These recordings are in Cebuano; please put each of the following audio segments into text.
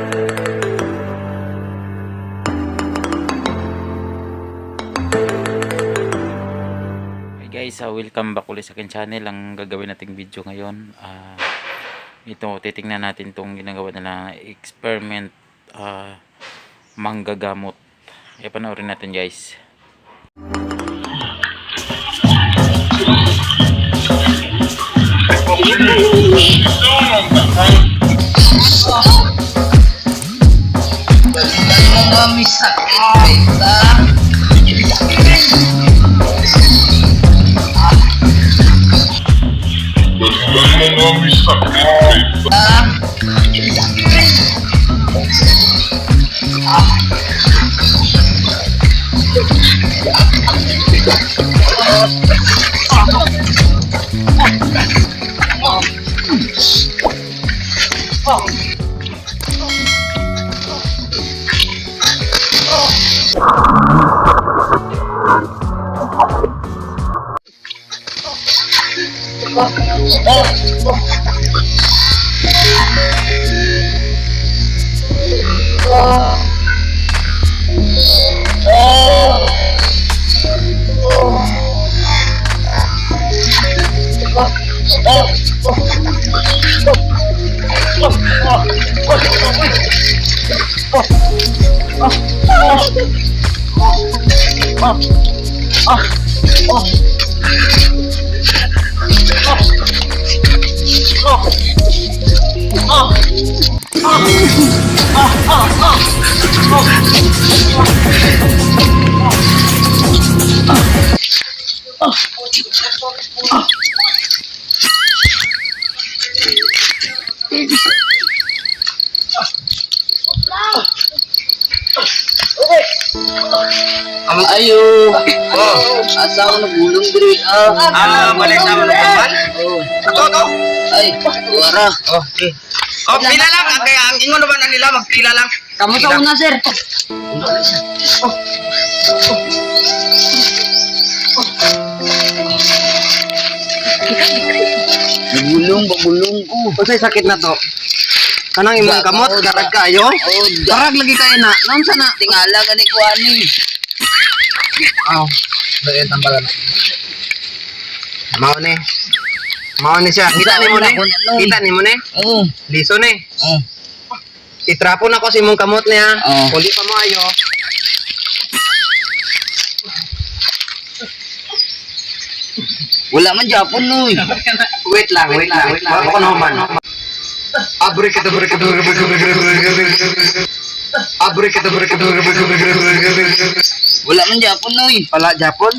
Hey guys, welcome back ulit sa akin channel. Ang gagawin nating video ngayon, ito, titingnan natin itong ginagawa nila experiment, manggagamot. Kaya panoorin natin, guys. Kami sakit, beta. Ayo. Oh. Asa ako nagulong diri ah. Ah, balik sa mga tambal. Oh. Ato, ato. Ay, wara. Oh, okay. Oh, pila lang. Ang, kaya ang ingon naman na nila, magpila lang. Kamu sa una, sir. Nagulong, bagulong ko. Unsay sakit na to? Kanang imong kamot, karag kayo? Oh, Karag lagi kayo na. Naunsa na? Tingala gani ko ani. Oh, dali tambalan. Mao ni. Mao ni siya. Kita ni mo ni. Kita ni mo ni. Oh. Liso ni. Oh. Itrapo na ko sa imong kamot niya. Oh. Kung di pa mo ayo. Wala man Japon noy. Wait lang, wait lang, wait lang. Ako na human. Wala man Japon noy. Wala Japon?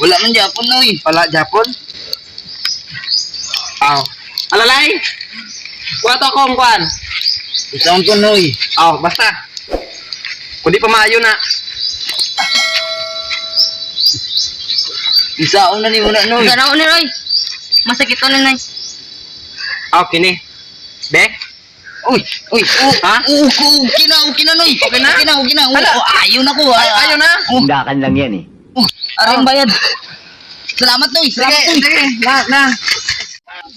Wala man Japon noy. Wala Japon? Aw. Alalay! Kuha to akong kuan. Usaon ko noy. Aw, basta. Kung di pa maayo na. Usaon na ni mo na noy. Ganaw ni Roy. Masakit to ni Nay. Aw, kini. Be? Uy, uy, oh, Ha? Oh, okay na, okay na noy. Okay na? Okay na, okay na. Hala. Oh, ayaw na ko. Ay, ayaw na? Tindakan lang yan eh. Oh, aring bayad. Salamat noy, Sige, salamat noy. sige. Na, na. Ano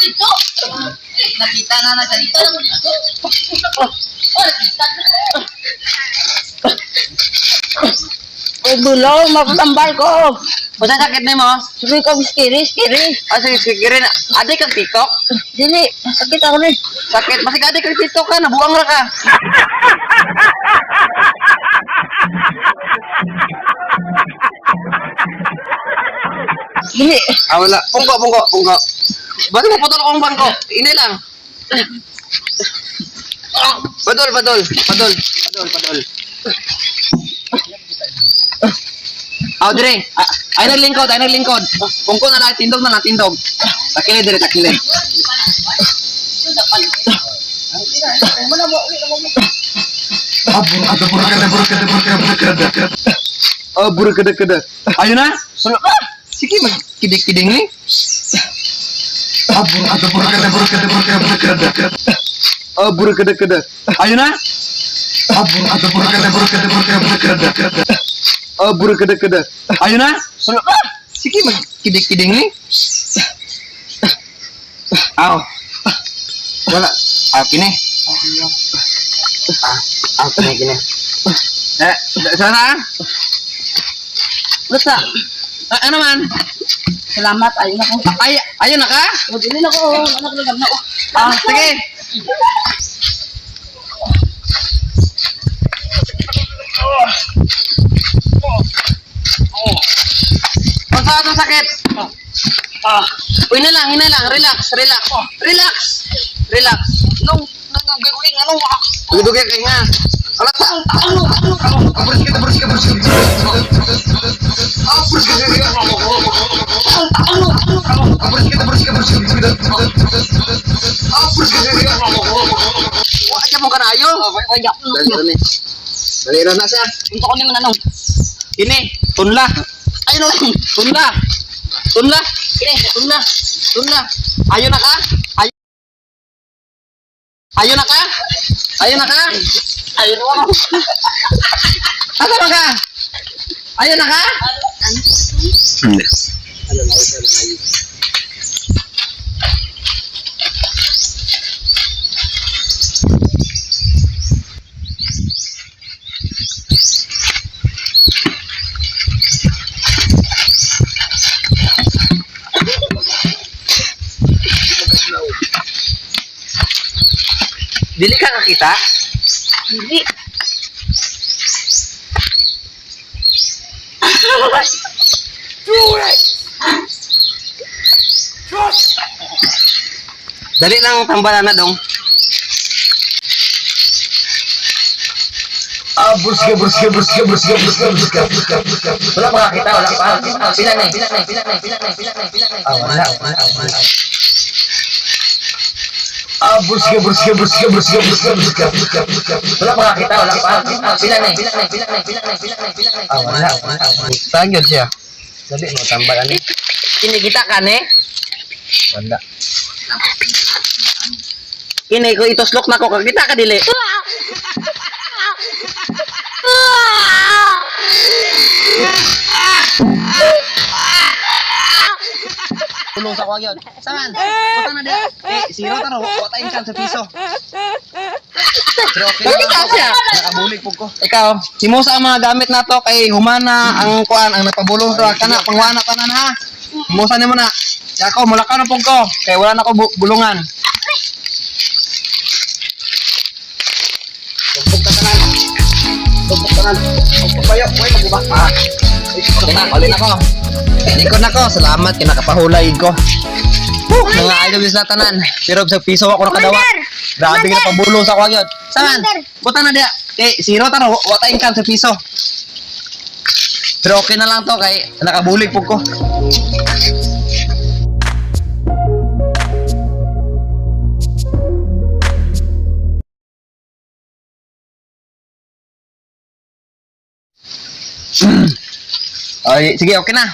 dito? Nakita na na sa dito. Oh, nakita na. Uy, bulong, mapatambal ko. Basta sakit ni mo? Sabi ko, skiri, skiri. Ah, sige, sige rin. Ade kang TikTok? Dili, sakit ako ni. Sakit. Masig ade kang TikTok ka. Nabuang ra ka. Dili. Ah, wala. Pungko, pungko, pungko. Ba't mo putol akong bangko? Ini lang. Ah, Padol, padol, padol, padol, padol. Aw, dire. Ah, ay naglingkod, ay naglingkod. Pungko na lang, tindog na lang, tindog. Takilid, dire, takilid. Abrakadabrakadabrakadabrakada. Ayo na. Sige, magkidik-kiding ni. Abrakadabrakadabrakadabrakada. Ayo na. Abrakadabrakadabrakadabrakada. Ayo na. Sige, magkidik-kiding ni. Aw. Wala. Ah, kini. Ah, ah, kini, kini. Eh, sana? Basta. Ah, ano man? Salamat, ayun ako. Ay, ayun na ka? O, dili na ko. Anak na na ko. Ah, sige. Unsa atong sakit? Ah. Uy na lang, hina lang, relax, relax. Relax. Relax. Nung, nung gagawin, ano? Dugay kay nga. Wala sa Ano, ano, ano? Ano, ano? Wa ka mo kanayo. Kaya, Dali ra ni. Dali ra na siya. unsa ko ni man anong? Kini, tunla. Ayun na lang, tunla. Tunla. Kini, tunla. Tunla. Ayo na ka? Ayo. Ayo na ka? Ayo na ka? Ayun ako. Asa na ka? Ayo na ka? Dili ka kakita? Dili. Dali lang ang tambalan na dong. Ah, busga, busga, busga, busga, busga, busga, busga, busga. Wala pa kakita, wala pa. Pila na eh. Pila na eh. Pila na eh. Pila na eh. Pila na eh. Pila na eh. Ah, wala, wala, wala. Ah, busga, busga, busga, busga, busga, busga, busga, busga. Wala pa kakita, wala pa. Pila na eh. Pila na eh. Pila na eh. Pila na eh. Pila na eh. Pila na eh. Ah, wala, wala, wala. Saan yun siya? Dali mo, tambalan eh. Kinikita ka ne? Wala. Kini ko ituslok na ko kakita ka dili. Tulong sa kuwag yun. Saman, butang na diya. Eh, zero taro, wa tayong chance sa piso. Pero okay. Kakita siya. Nakabulig po ko. Ikaw, himusa ang mga gamit nato kay humana ang kuan ang napabulong sa kana pangwana tanan ha. Himusa nimo na. Yako, mulakaw na pug ko kay wala na ko bulungan. Tugtog ka tanan. Tugtog tanan. Tugtog bayo, way maguba. Ah. Okay na, uli na ko. Lingkod na ko, salamat kay nakapahulay ko. Woo, mga idol sa tanan. Pero sa piso ako nakadawa. Commander! Grabe ka pabulong sa kuwag yun. Saman, Commander! buta na diya. Kay zero taro, wa tayong chance sa piso. Pero okay na lang to kay nakabulig pug ko. Ay, sige, okay na.